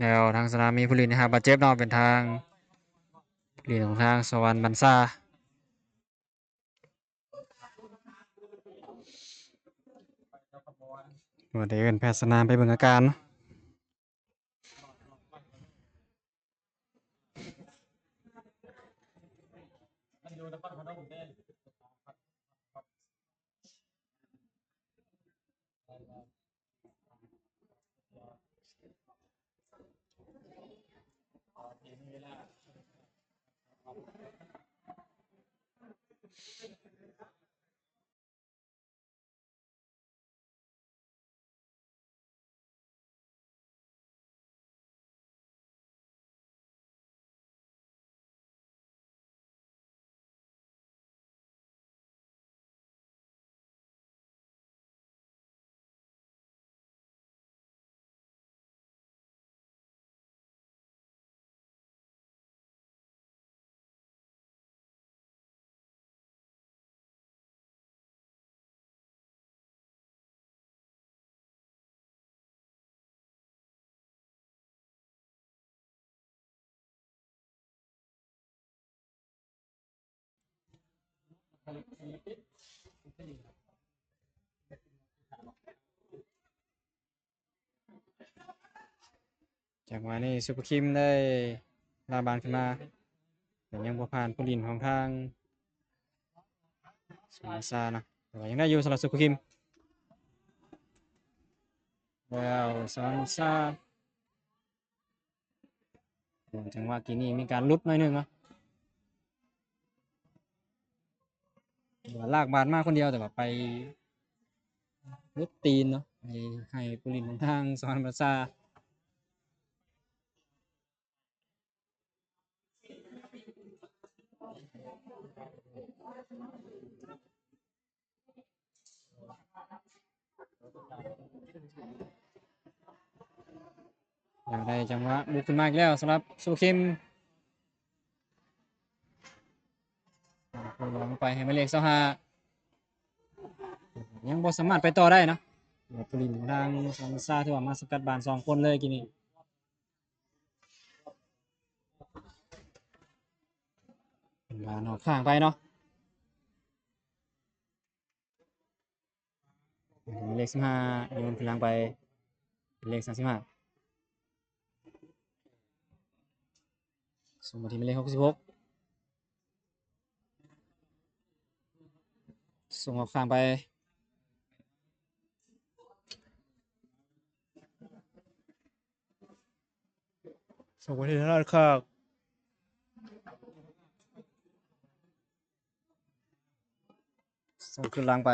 ແລ້ວທາງສະໜາມມີຜູ້ຫຼິ້ນໄດ້ຮັບບາດເຈັບເນາະ ເປັນທາງຜູ້ຫຼິ້ນຂອງທາງສະຫວັນບັນຊາ ວ່າໄດ້ເອີ້ນແພດສະໜາມໄປເບິ່ງອາການ. ຈັງຫວະນີ້ສຸພະຄິມໄດ້ລາກບານຂຶ້ນມາ ແຕ່ຍັງບໍ່ຜ່ານຜູ້ຫຼິ້ນຂອງທາງສະຫວັນຊານະ ແຕ່ວ່າຍັງໄດ້ຢູ່ສຳລັບສຸພະຄິມ ແລ້ວສະຫວັນຊາ ໂອ້ ຈັງຫວະກີ້ນີ້ມີການຫຼຸດໜ້ອຍໜຶ່ງເນາະ ວ່າລາກບານມາຄົນດຽວ ແຕ່ວ່າໄປຫຼຸດຕີນເນາະ ໃຫ້ ໃຫ້ຜູ້ຫຼິ້ນຂອງທາງສະຫວັນບັນຊາ. ຍັງໄດ້ຈັງຫວະບຸກຂຶ້ນມາອີກແລ້ວສຳລັບສຸພະຄິມ ລົງໄປໃຫ້ໝາຍເລກຊາວຫ້າ ຍັງບໍ່ສາມາດໄປຕໍ່ໄດ້ເນາະ ຜູ້ຫຼິ້ນຂອງທາງສະຫວັນຊາຖືວ່າມາສະກັດບານສອງຄົນເລີຍກີ້ນີ້. ເປັນບານອອກຂ້າງໄປເນາະ ໝາຍເລກສິບຫ້າ ໂຍນຂຶ້ນຫຼັງໄປ ເປັນເລກສາມສິບຫ້າ ສົ່ງມາທີ່ໝາຍເລກຫົກສິບຫົກ. ສົ່ງອອກຂ້າງໄປ ສົ່ງໄປທີ່ທາງດ້ານຂ້າງ ສົ່ງຄືນຫຼັງໄປ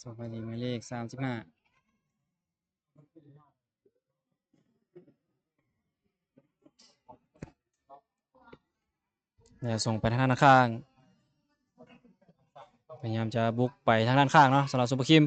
ສົ່ງໄປທີ່ໝາຍເລກສາມສິບຫ້າ ແລ້ວສົ່ງໄປທາງດ້ານຂ້າງ ພະຍາຍາມຈະບຸກໄປທາງດ້ານຂ້າງເນາະ ສຳລັບຊຸບເປີຄິມ.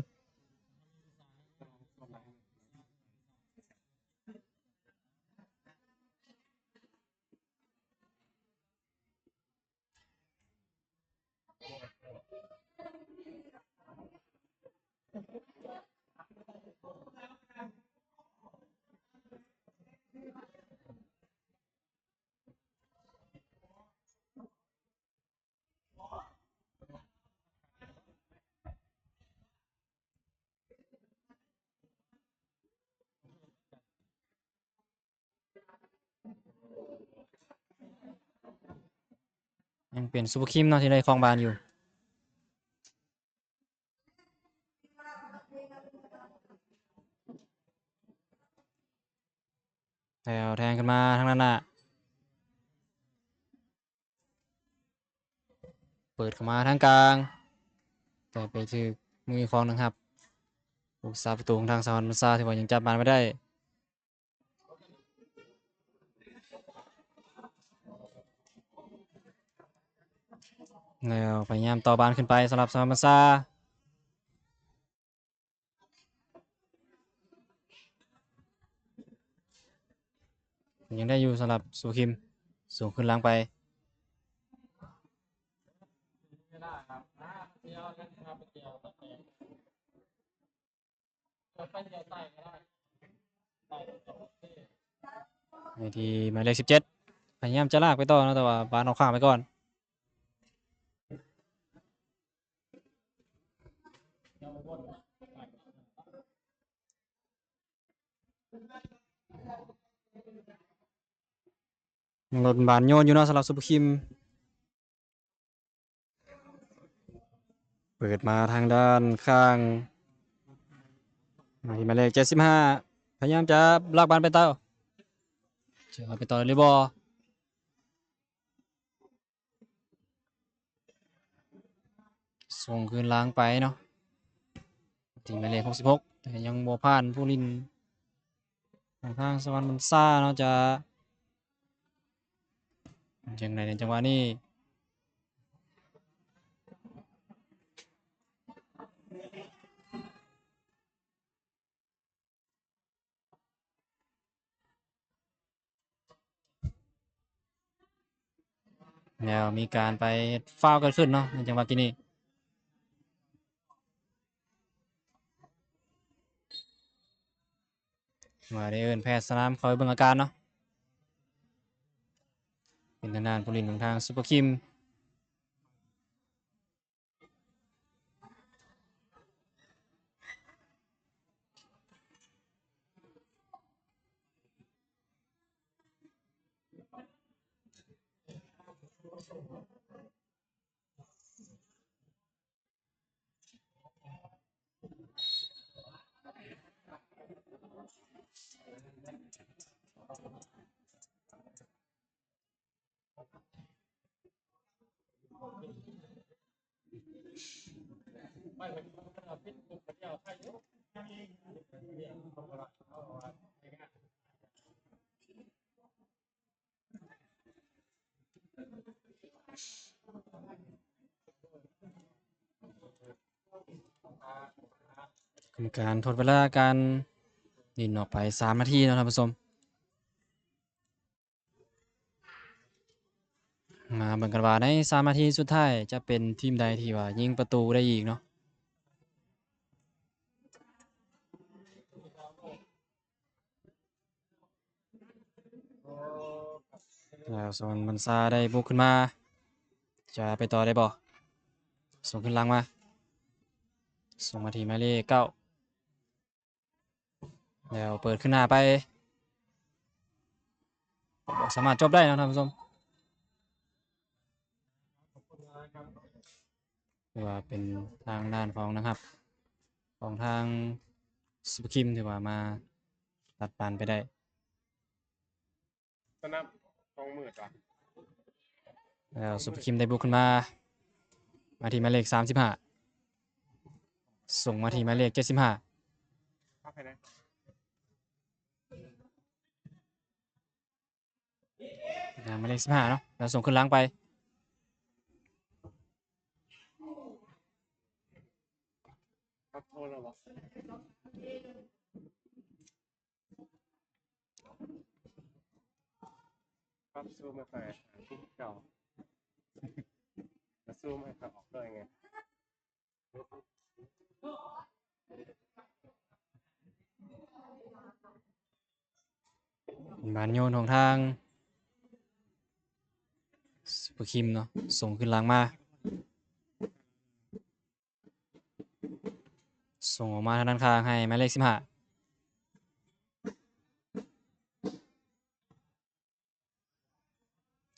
ຍັງເປັນຊຸບເປີຄິມເນາະ ທີ່ໄດ້ຄອງບານຢູ່ ແລ້ວແທງຂຶ້ນມາທາງດ້ານໜ້າ ເປີດເຂົ້າມາທາງກາງ ແຕ່ໄປຖືກມືຂອງນາງຮັບ ຜູ້ຮັກສາປະຕູຂອງທາງສະຫວັນບັນຊາ ຖືວ່າຍັງຈັບບານໄວ້ໄດ້ ແລ້ວພະຍາຍາມຕໍ່ບານຂຶ້ນໄປສຳລັບສະຫວັນບັນຊາ. ຍັງໄດ້ຢູ່ສຳລັບສຸພະຄິມ ສົ່ງຄືນຫຼັງໄປ ໃຫ້ທີ່ໝາຍເລກສິບເຈັດ ພະຍາຍາມຈະລາກໄປຕໍ່ເນາະ ແຕ່ວ່າບານອອກຂ້າງໄປກ່ອນ. ຍັງລົດບານໂຍນຢູ່ເນາະ ສຳລັບສຸພະຄິມ ເປີດມາທາງດ້ານຂ້າງ ມາທີ່ໝາຍເລກເຈັດສິບຫ້າ ພະຍາຍາມຈະລາກບານໄປຕໍ່ ຈະເອົາໄປຕໍ່ຫຼືບໍ່? ສົ່ງຄືນຫຼັງໄປເນາະ ທີ່ໝາຍເລກຫົກສິບຫົກ ແຕ່ຍັງບໍ່ຜ່ານຜູ້ຫຼິ້ນຂອງທາງສະຫວັນບັນຊາເນາະ ຈະຈັ່ງໃດໃນຈັງຫວະນີ້? ແລ້ວມີການໄປຟາວເກີດຂຶ້ນເນາະ ໃນຈັງຫວະກີ້ນີ້ ວ່າໄດ້ເອີ້ນແພດສະໜາມເຂົ້າໄປເບິ່ງອາການເນາະ ເປັນທາງດ້ານຜູ້ຫຼິ້ນຂອງທາງຊຸບເປີຄິມ. ກຳມະການທົດເວລາການຫຼິ້ນອອກໄປສາມນາທີເນາະທ່ານຜູ້ຊົມ. ມາເບິ່ງກັນວ່າໃນສາມນາທີສຸດທ້າຍຈະເປັນທີມໃດທີ່ວ່າຍິງປະຕູໄດ້ອີກເນາະ. ແລ້ວສະຫວັນບັນຊາໄດ້ບຸກຂຶ້ນມາ ຈະໄປຕໍ່ໄດ້ບໍ່? ສົ່ງຂຶ້ນຫຼັງມາ ສົ່ງມາທີ່ໝາຍເລກເກົ້າ ແລ້ວເປີດຂຶ້ນໜ້າໄປ ບໍ່ສາມາດຈົບໄດ້ເນາະທ່ານຜູ້ຊົມ. ຖືວ່າເປັນທາງດ້ານຂອງນັກຮັບຂອງທາງຊຸບເປີຄິມ ຖືວ່າມາຕັດບານໄປໄດ້. ສະໜາມຂອງມືດວ່າ ແລ້ວຊຸບເປີຄິມໄດ້ບຸກຂຶ້ນມາ ມາທີ່ໝາຍເລກສາມສິບຫ້າ ສົ່ງມາທີ່ໝາຍເລກເຈັດສິບຫ້າ ອ່າ ໝາຍເລກສິບຫ້າເນາະ ແລ້ວສົ່ງຂຶ້ນຫຼັງໄປ ປັບໂທນແລ້ວບໍ່? ປັບຊູມໃຫ້ຂ້ອຍ ເກົ່າ ແລ້ວຊູມໃຫ້ຂ້ອຍອອກເລີຍໄງ. ບານໂຍນຂອງທາງຊຸບເປີຄິມເນາະ ສົ່ງຂຶ້ນຫຼັງມາ ສົ່ງອອກມາທາງດ້ານຂ້າງໃຫ້ໝາຍເລກສິບຫ້າ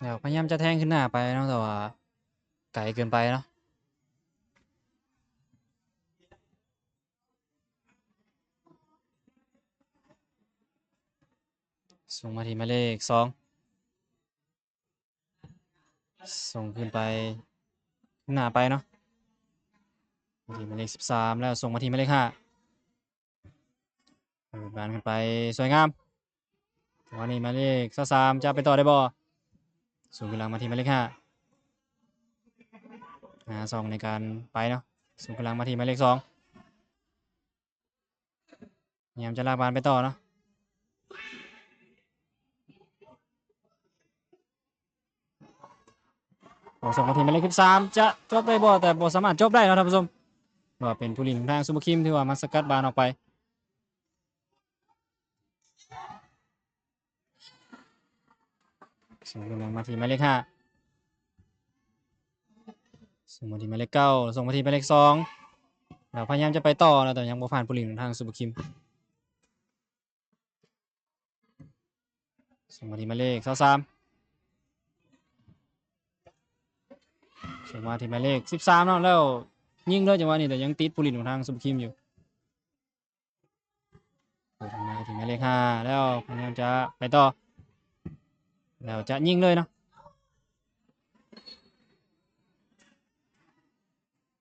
ແລ້ວພະຍາຍາມຈະແທງຂຶ້ນໜ້າໄປເນາະ ແຕ່ວ່າໄກເກີນໄປເນາະ ສົ່ງມາທີ່ໝາຍເລກສອງ ສົ່ງຂຶ້ນໄປ ໜ້າໄປເນາະ ມາທີ່ໝາຍເລກສິບສາມ ແລ້ວສົ່ງມາທີ່ໝາຍເລກຫ້າ ເປີດບານຂຶ້ນໄປ ສວຍງາມ ຈັງຫວະນີ້ໝາຍເລກຊາວສາມ ຈະໄປຕໍ່ໄດ້ບໍ່? ສົ່ງຄືນຫຼັງມາທີ່ໝາຍເລກຫ້າ ຫາຊ່ອງໃນການໄປເນາະ ສົ່ງຄືນຫຼັງມາທີ່ໝາຍເລກສອງ ພະຍາຍາມຈະລາກບານໄປຕໍ່ເນາະ ໂອ້ ສົ່ງມາທີ່ໝາຍເລກສິບສາມ ຈະຈົບໄດ້ບໍ່? ແຕ່ບໍ່ສາມາດຈົບໄດ້ເນາະທ່ານຜູ້ຊົມ ວ່າເປັນຜູ້ຫຼິ້ນຂອງທາງຊຸບເປີຄິມ ຖືວ່າມາສະກັດບານອອກໄປ. ສົ່ງມາທີ່ໝາຍເລກຫ້າ ສົ່ງມາທີ່ໝາຍເລກເກົ້າ ສົ່ງມາທີ່ໝາຍເລກສອງ ແລ້ວພະຍາຍາມຈະໄປຕໍ່ນະ ແຕ່ຍັງບໍ່ຜ່ານຜູ້ຫຼິ້ນຂອງທາງຊຸບເປີຄິມ ສົ່ງມາທີ່ໝາຍເລກຊາວສາມ ສົ່ງມາທີ່ໝາຍເລກສິບສາມເນາະ ແລ້ວຍິງເລີຍຈັງຫວະນີ້ ແຕ່ຍັງຕິດຜູ້ຫຼິ້ນຂອງທາງຊຸບເປີຄິມຢູ່. ເປີດມາທີ່ໝາຍເລກຫ້າ ແລ້ວພະຍາຍາມຈະໄປຕໍ່ ແລ້ວຈະຍິງເລີຍເນາະ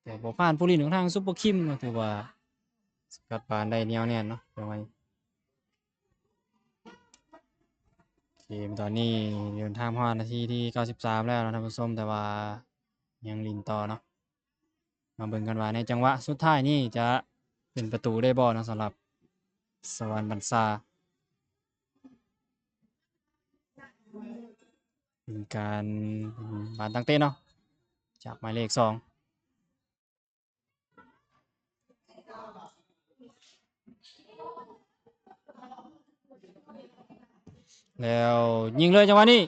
ແຕ່ບໍ່ຜ່ານຜູ້ຫຼິ້ນຂອງທາງຊຸບເປີຄິມເນາະ ຖືວ່າສະກັດບານໄດ້ໜຽວແໜ້ນເນາະ ເກມຕອນນີ້ເດີນທາງມາຮອດນາທີທີເກົ້າສິບສາມແລ້ວເນາະທ່ານຜູ້ຊົມ ແຕ່ວ່າຍັງຫຼິ້ນຕໍ່ເນາະ. ມາເບິ່ງກັນວ່າໃນຈັງຫວະສຸດທ້າຍນີ້ຈະເປັນປະຕູໄດ້ບໍ່ເນາະ ສຳລັບສະຫວັນບັນຊາ ເປັນການບານຕັ້ງເຕະເນາະ ຈາກໝາຍເລກສອງ ແລ້ວຍິງເລີຍຈັງຫວະນີ້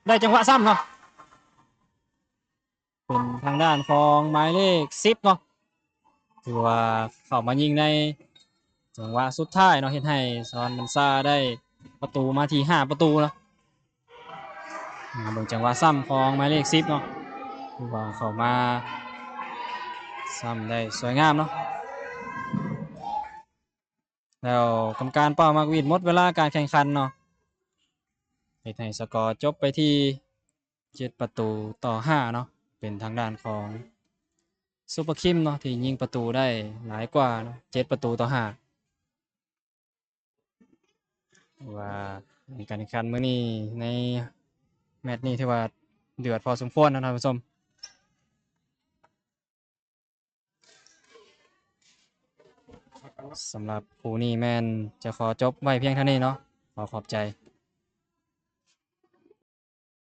ໄດ້ຈັງຫວະຊ້ຳເນາະ. ເປັນທາງດ້ານຂອງໝາຍເລກສິບເນາະ ຖືວ່າເຂົ້າມາຍິງໃນຈັງຫວະສຸດທ້າຍເນາະ ເຮັດໃຫ້ສະຫວັນບັນຊາໄດ້ປະຕູມາທີຫ້າປະຕູເນາະ. ມາເບິ່ງຈັງຫວະຊ້ຳຂອງໝາຍເລກສິບເນາະ ຖືວ່າເຂົ້າມາຊ້ຳໄດ້ສວຍງາມເນາະ. ແລ້ວກຳມະການເປົ່າໝາກຫວີດໝົດເວລາການແຂ່ງຂັນເນາະ ເຮັດໃຫ້ສະກໍຈົບໄປທີ່ເຈັດປະຕູຕໍ່ຫ້າເນາະ ເປັນທາງດ້ານຂອງຊຸບເປີຄິມເນາະ ທີ່ຍິງປະຕູໄດ້ຫຼາຍກວ່າເນາະ ເຈັດປະຕູຕໍ່ຫ້າ. ຖືວ່າການແຂ່ງຂັນມື້ນີ້ໃນແມັດນີ້ຖືວ່າເດືອດພໍສົມຄວນເນາະທ່ານຜູ້ຊົມ. ສຳລັບຄູ່ນີ້ແມ່ນຈະຂໍຈົບໄວ້ພຽງເທົ່ານີ້ເນາະ ຂໍຂອບໃຈ.